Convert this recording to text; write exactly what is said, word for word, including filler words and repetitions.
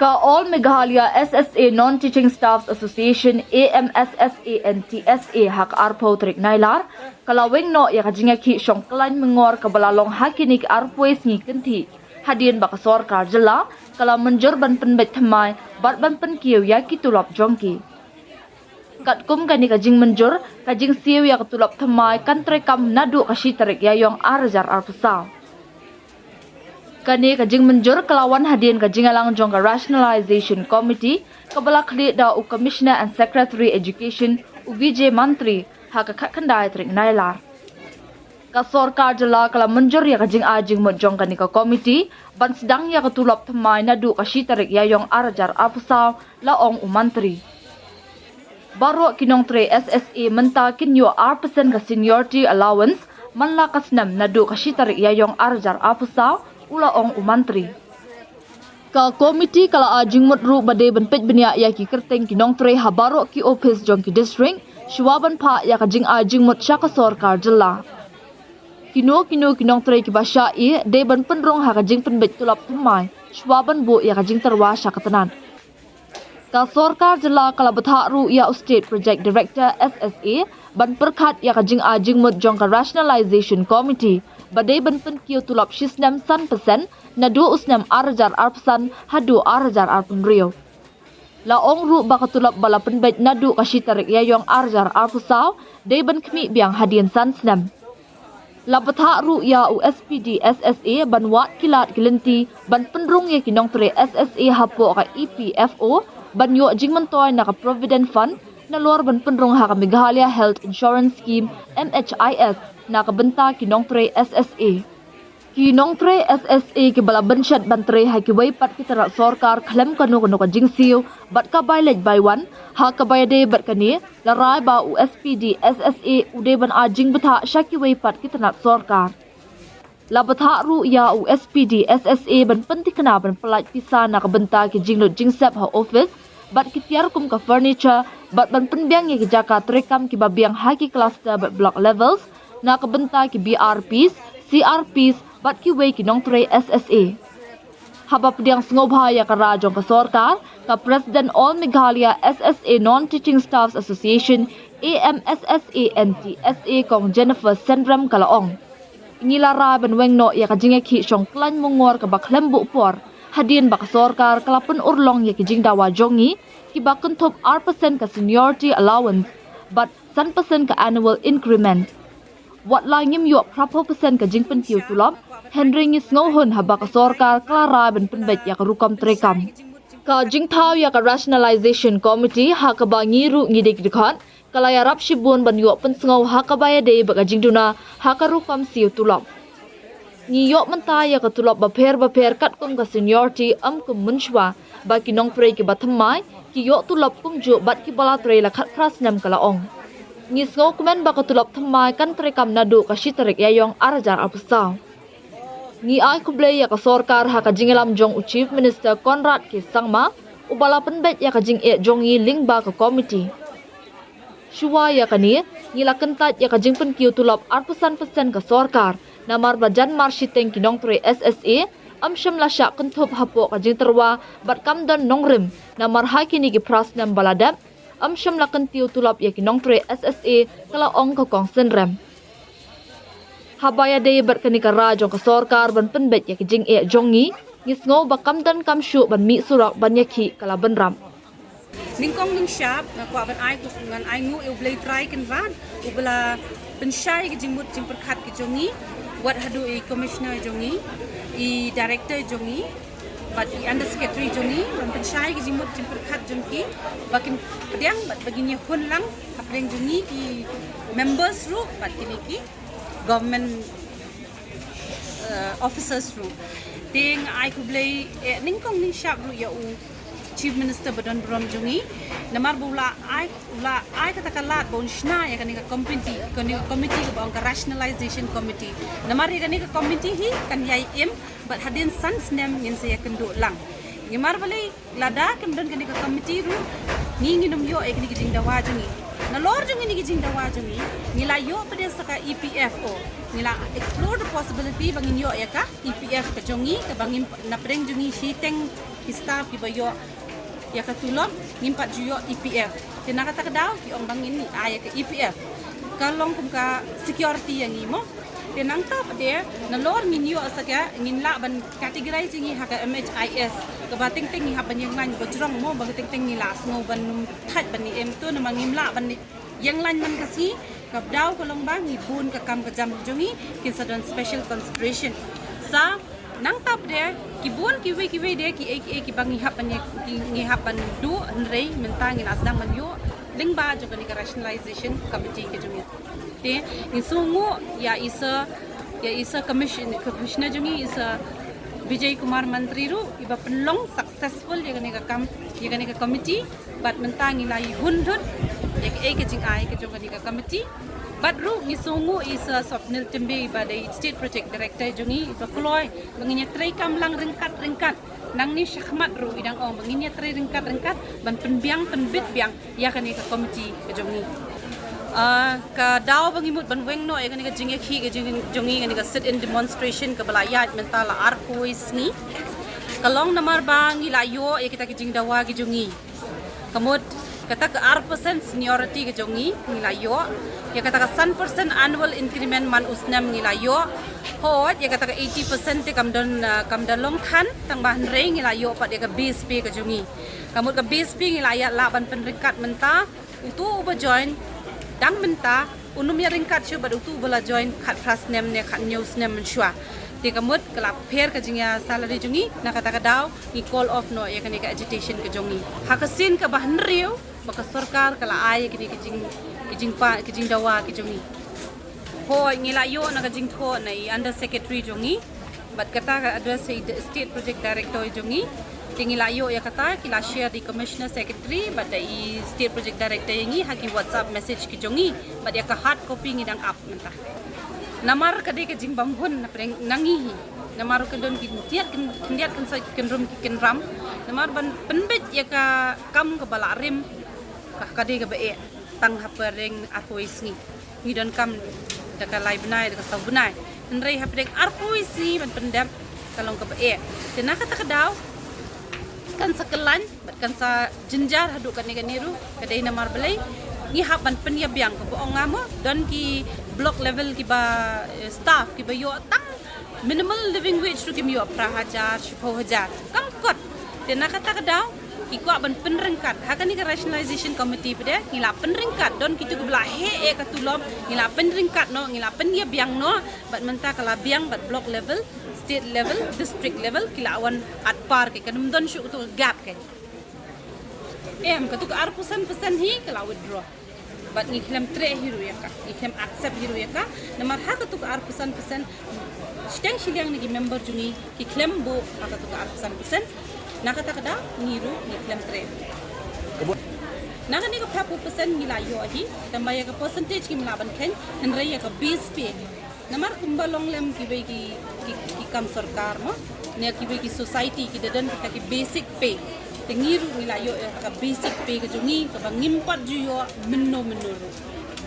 Ka All Meghalaya S S A Non-Teaching Staffs Association, A M S S A N T S A, ha ka arphew tarik Nailar, ka la weng noh ïa ka jingïakhih shongklain myngor kaba la long ha kine ki arphew sngi kynthih, hadien ba ka sorkar jylla ka la mynjur ban pynbeit thymmai bad ban pynkiew ïa ki tulop jong ki. Katkum kane ka jingmynjur, ka jingsiew ïa ka tulop thymmai kan treikam naduh ka shi tarik Ïaïong ar hajar arphew saw. Kane ka jingmynjur ka la wan hadien ka jingïalang jong ka Rationalization Committee kaba la khlieh da u Commissioner and Secretary Education, u Vijay Mantri, ha ka khatkhyndai tarik Nailar. Ka sorkar jylla ka la mynjur ïa ka jingai jingmut jong kane ka komiti ban sdang ïa ka tulop thymmai naduh ka shi tarik Ïaïong ar hajar arphew saw, la ong u Mantri. Baroh ki nongtrei S S A mynta kin ïoh ar percent ka seniority allowance man la ka snem naduh ka shi tarik Ïaïong ar hajar arphew saw, u la ong u Mantri. Ka komiti ka la ai jingmut ruh ba dei ban peit bniah ïa ki kyrteng ki nongtrei ha baroh ki ophis jong ki district shuwa ban phah ïa ka jingai jingmut sha ka sorkar jylla. Kino kino ki nongtrei kiba shah ïeh dei ban pynrung ha ka jingpynbeit tulop thymmai shuwa ban buh ïa ka jingtyrwa sha ka tnat. Ka sorkar jylla ka la bthah ruh ïa u State Project Director, S S A, ban pyrkhat ïa ka jingai jingmut jong ka Rationalization Committee ba dei ban pynkiew tulop shi snem san percent naduh u snem ar hajar arphew san haduh ar hajar arphew hynriew. La ong ruh ba ka tulop ba la pynbeit naduh ka shi tarik Ïaïong ar hajar arphew saw dei ban khmih biang hadien san snem. La bthah ruh ïa u S P D S S A ban wad ki lad ki lynti ban pynrung ïa ki nongtrei S S A hapoh ka E P F O ban ïoh jingmyntoi na ka Provident Fund, nalor ban pynrung ha ka Meghalaya Health Insurance Scheme, M H I S, na ka bynta ki nongtrei S S A. Ki nongtrei S S A kiba la bynshet ban trei ha kiwei pat ki tnat sorkar khlem kano kano ka jingsiew bad ka bai leit bai wan, ha kaba ïadei bad kane, la rai ba u S P D S S A u dei ban ai jingbthah sha kiwei pat ki tnat sorkar. La bthah ruh ïa u S P D S S A ban pynthikna ban pyllait pisa na ka bynta ki jinglut jingsep ha ophis bad ki tiar kum ka furniture bad ban pynbiang ïa ki jaka treikam kiba biang ha ki cluster bad block levels na ka bynta ki B R Ps, C R Ps bad kiwei ki nongtrei S S A. Haba pdiang sngewbha ïa ka rai jong ka sorkar, ka President All Meghalaya S S A Non-Teaching Staffs Association, A M S S A N T S A, Kong Jennifer Synrem, ka la ong, ngi la rai ban weng noh ïa ka jingïakhih shongklain myngor kaba khlem buh por, hadien ba ka sorkar ka la pynurlong ïa ki jingdawa jong ngi kiba kynthup ar percent ka seniority allowance bad san percent ka annual increment. Wat la ngim ïoh phra phew percent ka jingpynkiew tulop, hynrei ngi sngewhun haba ka sorkar ka la rai ban pynbeit ïa ka rukom treikam. Ka jingthaw ïa ka Rationalization Committee ha kaba ngi ruh ngi dei ki dkhot, ka la ïarap shibun ban ïoh pynsngew ha kaba ïadei bad ka jingduna ha ka rukom siew tulop. Ngi ïoh mynta ïa ka tulop bapher bapher katkum ka seniority, ym kum mynshuwa ba ki nongtrei kiba thymmai ki ïoh tulop kumjuh bad kiba la trei la khatphra snem, ka la ong. Ngi sngewkmen ba ka tulop thymmai kan treikam naduh ka shi tarik Ïaïong ar hajar arphew saw. Ngi ai khublei ïa ka sorkar ha ka jingïalam jong u Chief Minister Conrad K Sangma, uba la pynbeit ïa ka jingeh jong ngi lyngba ka komiti. Shuwa ïa kane, ngi la kyntait ïa ka jingpynkiew tulop arphew san percent ka sorkar, namar ba jan mar shiteng ki nongtrei S S A ym shym la shah kynthup hapoh ka jingtyrwa bad kam don nongrim, namar ha kine ki phra snem ba la dep ym shym la kyntiew tulop ïa ki nongtrei S S A, ka la ong ka Kong Synrem. Haba ïadei bad kane ka rai jong ka sorkar ban pynbeit ïa ka jingeh jong ngi, ngi sngew ba kam don kam shuh ban mih surok ban ïakhih, ka la bynrap. Nyngkong nyngshap nga kwah ban ai, ngan ai nguh ïa U Blei Trai Kynrad uba la pynshai ka jingmut jingpyrkhat ka jong ngi, wat haduh i commissioner jong ngi, i director jong ngi, bad i under secretary jong ngi, ban pynshai ka jingmut jingpyrkhat jong ki ba kin pdiang bad ba kin ïahun lang hapdeng jong ngi ki members ruh bad kine ki government, eh, officers ruh. Te nga ai khublei, eh, nyngkong nyngshap ruh ïa u Chief Minister ba don burom jong ngi, namar ba u la ai, u la ai kata ka lad ba un shna ïa kane ka committee, kane ka committee kaba ong ka Rationalization Committee. Namar ïa kane ka committee hi kan ïai im bad hadien san snem ngin sa ïakynduh lang. Namar balei, lada kim don kane ka committee ruh, ngi ngin ym ïoh ïa kine ki jingdawa jong ngi. Nalor jong kine ki jingdawa jong ngi, ngi la ïoh pdeng sa ka E P F O. Ngi la explore the possibility ba ngin ïoh ïa ka E P F ka jong ngi, kaba ngim, na pdeng jong ngi shiteng ki Staff kiba ïoh ïa ka tulop, ngim pat ju ïoh E P F. Te na kata ka daw ki ong ba ngin ai ïa ka E P F. Ka long kum ka security ïa ngi mo. Te nangta pat de nalor ngin ïoh sa ka, ngin lah ban categorize ïa ngi ha ka M H I S. Kaba teng teng ngi hap ban ïeng lain ba jrong mo, ba teng teng ngi lah sngew ban thait ban ïeng em tu, namar ngim lah ban ïeng lain man ka sngi. Ka daw ka long ba ngi bun ka kam ka jam jong ngi kin sa don special consideration. Sa nangta pat de ki bun kiwei kiwei de kiei kiei kiba ngi hap ban ïa, ki, ngi hap ban duh, hynrei mynta ngi la sdang ban ïoh lyngba jong kane ka rationalization committee ka jong ngi. Te ngi sngewnguh ïa i Sir, ïa i Sir Commission-, Commissioner jong ngi, i Sir Vijay Kumar Mantri ruh iba pynlong successful ïa kane ka kam, ïa kane ka committee. Bad mynta ngi la ïa hun lut ïa kaei ka jingai ka jong kane ka committee. Bad ruh ngi sngewnguh i Sir Swapnil Timbe iba dei State Project Director jong ngi, iba kloi ba ngin ïa treikam lang ryngkat ryngkat. Nangne shakhmat ruh i dang ong ba ngin ïa trei ryngkat ryngkat ban pynbiang pynbit biang ïa kane ka committee ka jong ngi. Ah, ka daw ba ngi mut ban weng noh ïa kane ka jingïakhih ka jong, jong ngi, kane ka sit-in demonstration kaba la ïaid mynta la arphew sngi, ka long namar ba ngi la ïoh ïa kita ki jingdawa ki jong ngi. Ka mut kata ka ar percent seniority ka jong ngi ngi la ïoh. Ïa kata ka san percent annual increment man u snem ngi la ïoh. Hooid, ïa kata ka eighty percent te kam don, ah, kam da long than, tang ba hynrei ngi la ïoh pat ïa ka base pay ka jong ngi. Ka mut ka base pay ngi la ïa lah ban pynryngkat mynta, uto uba join dang mynta un ym ïa ryngkat shuh bad uto uba la join khatphra snem ne khathynñiew snem mynshuwa. Te ka mut ka la pher ka jingïa salary jong ngi, na kata ka daw ngi call off noh ïa kane ka agitation ka jong ngi. Ha ka sien kaba hynriew ba ka sorkar ka la ai ïa kine ki jing, ki jingpa, ki jingdawa ki jong ngi. Hooid, ngi la ïoh na ka jingthoh na i under secretary jong ngi. Bad kata ka address ïa i State Project Director jong ngi. Te ngi la ïoh ïa kata, ki la share da i Commissioner Secretary bad da i State Project Director ïa ngi ha ki WhatsApp message ki jong ngi. Bad ïa ka hard copy ngi dang ap mynta. Namar ka dei ka jingbymhun na pdeng na ngi hi. Namar ka don ki khyndiat, khyndiat khyndiat, khyndiat khyndiat ki kynrum ki kynram. Namar ban pynbeit ïa ka kam kaba la rim, ka, ka dei kaba eh tang ha pdeng arphew sngi. Ngi donkam da ka lai bnai, da ka saw bnai. Hynrei ha pdeng arphew sngi ban pyndep ka long kaba eh. Te na kata ka daw kan sa kyllain bad kan sa jynjar haduh kane kane ruh, ka dei namar balei ngi hap ban pynïabiang, kaba ong nga mo, don ki block level kiba, eh, staff kiba ïoh tang minimal living wage ruh kim ïoh phra hajar, shiphew hajar. Kam kot. Te na kata ka daw ki kwah ban pynryngkat. Ha kane ka rationalization committee pat de ngi la pynryngkat, don kitu kiba la heh eh ka tulop, ngi la pynryngkat noh, ngi la pynïabiang noh. Bad mynta ka la biang bad block level, state level, district level, ki la wan at par, ki kan ym don shuh katu ka gap ka. Em, katu ka arphew san percent hi ka la withdraw. Bad ngi khlem treh hi ruh ïa ka, ngi khlem accept hi ruh ïa ka. Namar ha katu ka arphew san percent shiteng shiliang na ki member jong ngi ki khlem buh ha katu ka arphew san percent. Na kata ka daw ngi ruh ngi khlem treh. Na kane ka phraphew percent ngi la ïoh hi, tang ba ïa ka percentage ngim lah ban kheiñ, hynrei ïa ka base pay. Namar kumba long lem kiwei ki, ki, ki kam sorkar mo, ne kiwei ki society ki da don kita ki basic pay. Te ngi ruh ngi la ïoh ïa ka basic pay ka jong ngi kaba ngim pat ju ïoh mynno mynno ruh.